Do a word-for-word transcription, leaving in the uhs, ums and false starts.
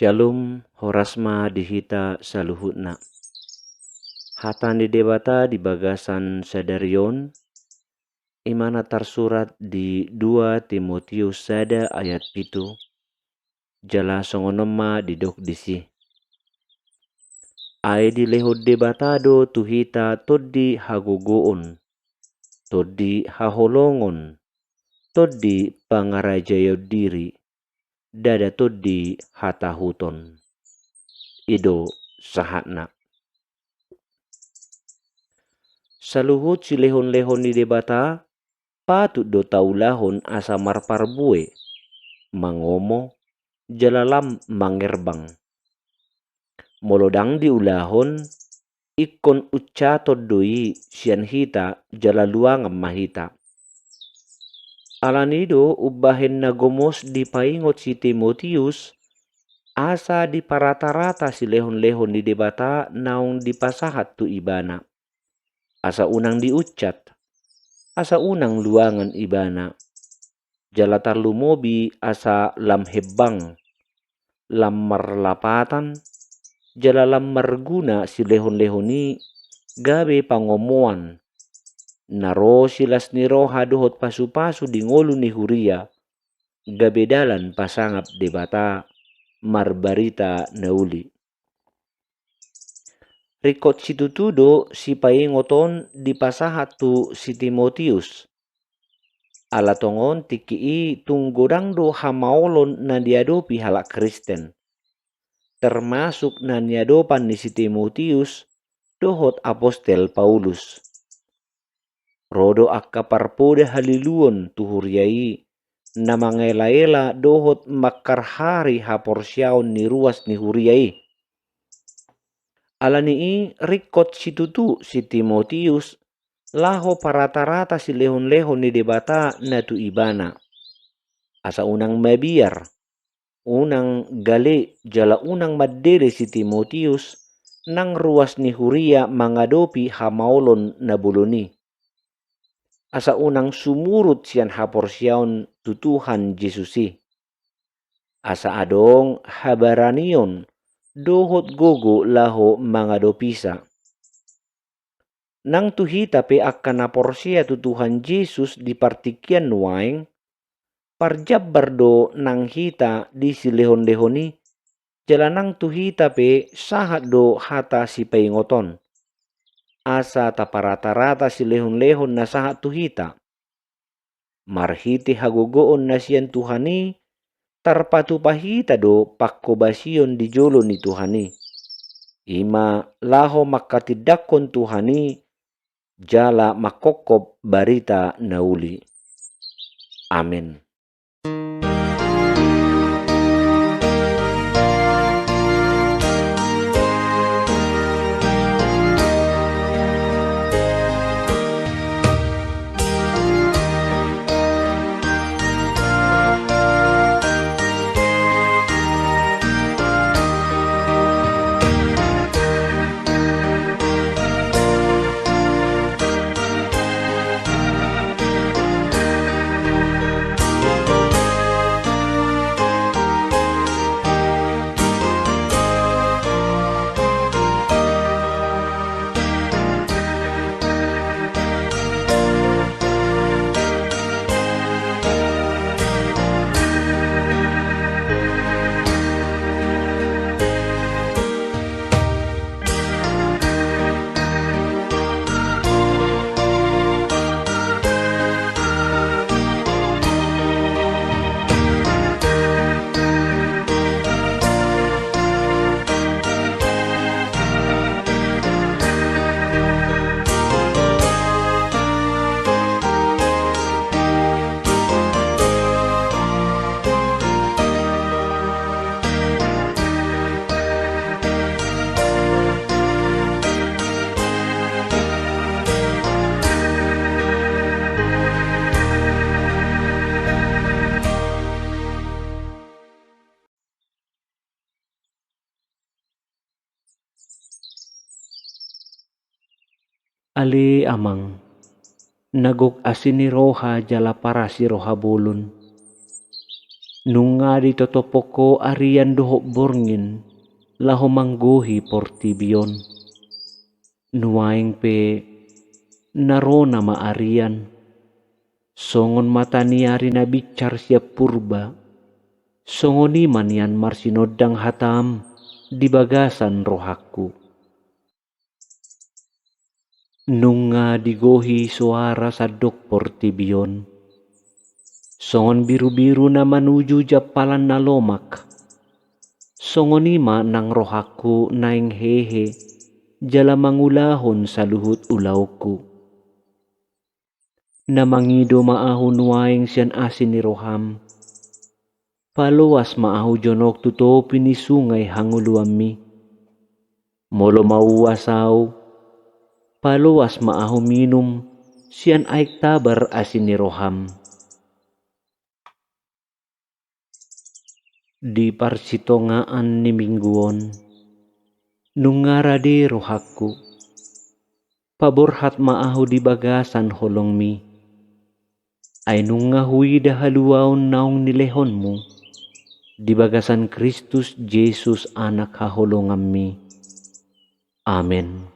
Syalom, horas ma di hita saluhutna. Hata ni Debata di bagasan sadari on, i ma na tarsurat di dua Timotius sada ayat pitu, jala songon on ma didok disi. Ai dilehon Debata do tu hita tondi hagogoon, tondi haholongon, tondi pangarajaion diri, ndada tondi hatahuton. I do sahatna. Saluhut silehonlehon ni Debata patut do taulahon asa marparbue, mangomo, jala lam mangerbang. Molo ndang diulahon, ingkon uncaton do i sian hita jala luangan ma hita. Alani do umbahen na gomos dipaingot si Timotius, asa diparatarata silehonlehon ni Debata naung dipasahat tu ibana. Asa unang diuncat, asa unang luangan ibana. Jala tarlumobi asa lam hembang, lam marlapatan, jala lam marguna silehonlehon i gabe pangomoan, na ro silas ni roha dohot pasupasu di ngolu ni huria, gabe dalan pasangap Debata marbarita na uli. Ringkot situtu do sipaingot on dipasahat tu si Timotius. Ala tongon tingki i tung godang do hamaolon na niadopi halak Kristen, termasuk na niadopan ni si Timotius dohot apostel Paulus. Ro do angka parpoda haliluon tu huria i, na mangelaela dohot mangkarhari haporseaon ni ruas ni huria i. Alani i ringkot situtu si Timotius laho paratarata silehonlehon ni Debata na tu ibana. Asa unang mabiar, unang gale jala unang mandele si Timotius nang ruas ni huria mangadopi hamaolon na bolon i. Asa unang sumurut sian haporseaon tu Tuhan Jesus i. Asa adong habaranion dohot gogo laho mangadopisa. Nang tu hita pe angka na porsea tu Tuhan Jesus di partingkian nuaeng, parjambar do nang hita di silehonlehon i, jala nang tu hita pe sahat do hata sipaingot on. Asa taparatarata silehonlehon na sahat tu hita. Marhite hagogoon na sian Tuhan i, tarpatupa hita do pangkobasion di jolo ni Tuhan i. I ma laho mangkatindangkon Tuhan i, jala mangkopkop barita na uli. Amen. Ale Amang, na gok asi ni roha jala parasi roha bolon. Nunga ditotophon Ho arian dohot borngin laho manggohi portibi on. Nuaeng pe na ro nama arian, songon mata ni ari na binsar sian purba, songon i ma nian marsinondang hataM di bagasan rohangku. Nunga digohi soara sandok portibi on, songon birubiru na manuju jampalan na lomak, songon i ma nang rohangku naeng hehe jala mangulahon saluhut ulaonku. Na mangido ma ahu nuaeng sian asi ni rohaM. Paloas ma ahu jonok tu topi ni sungai hangoluanMi. Molo mauas ahu, paloas ma ahu minum sian aek tabar asi ni rohaM. Di parsitongaan ni minggu on, nunga rade rohangku. Paborhat ma ahu di bagasan holongMi. Ai nunga huida haluaon naung nilehonMu di bagasan Kristus Jesus Anak haholonganMi. Amen.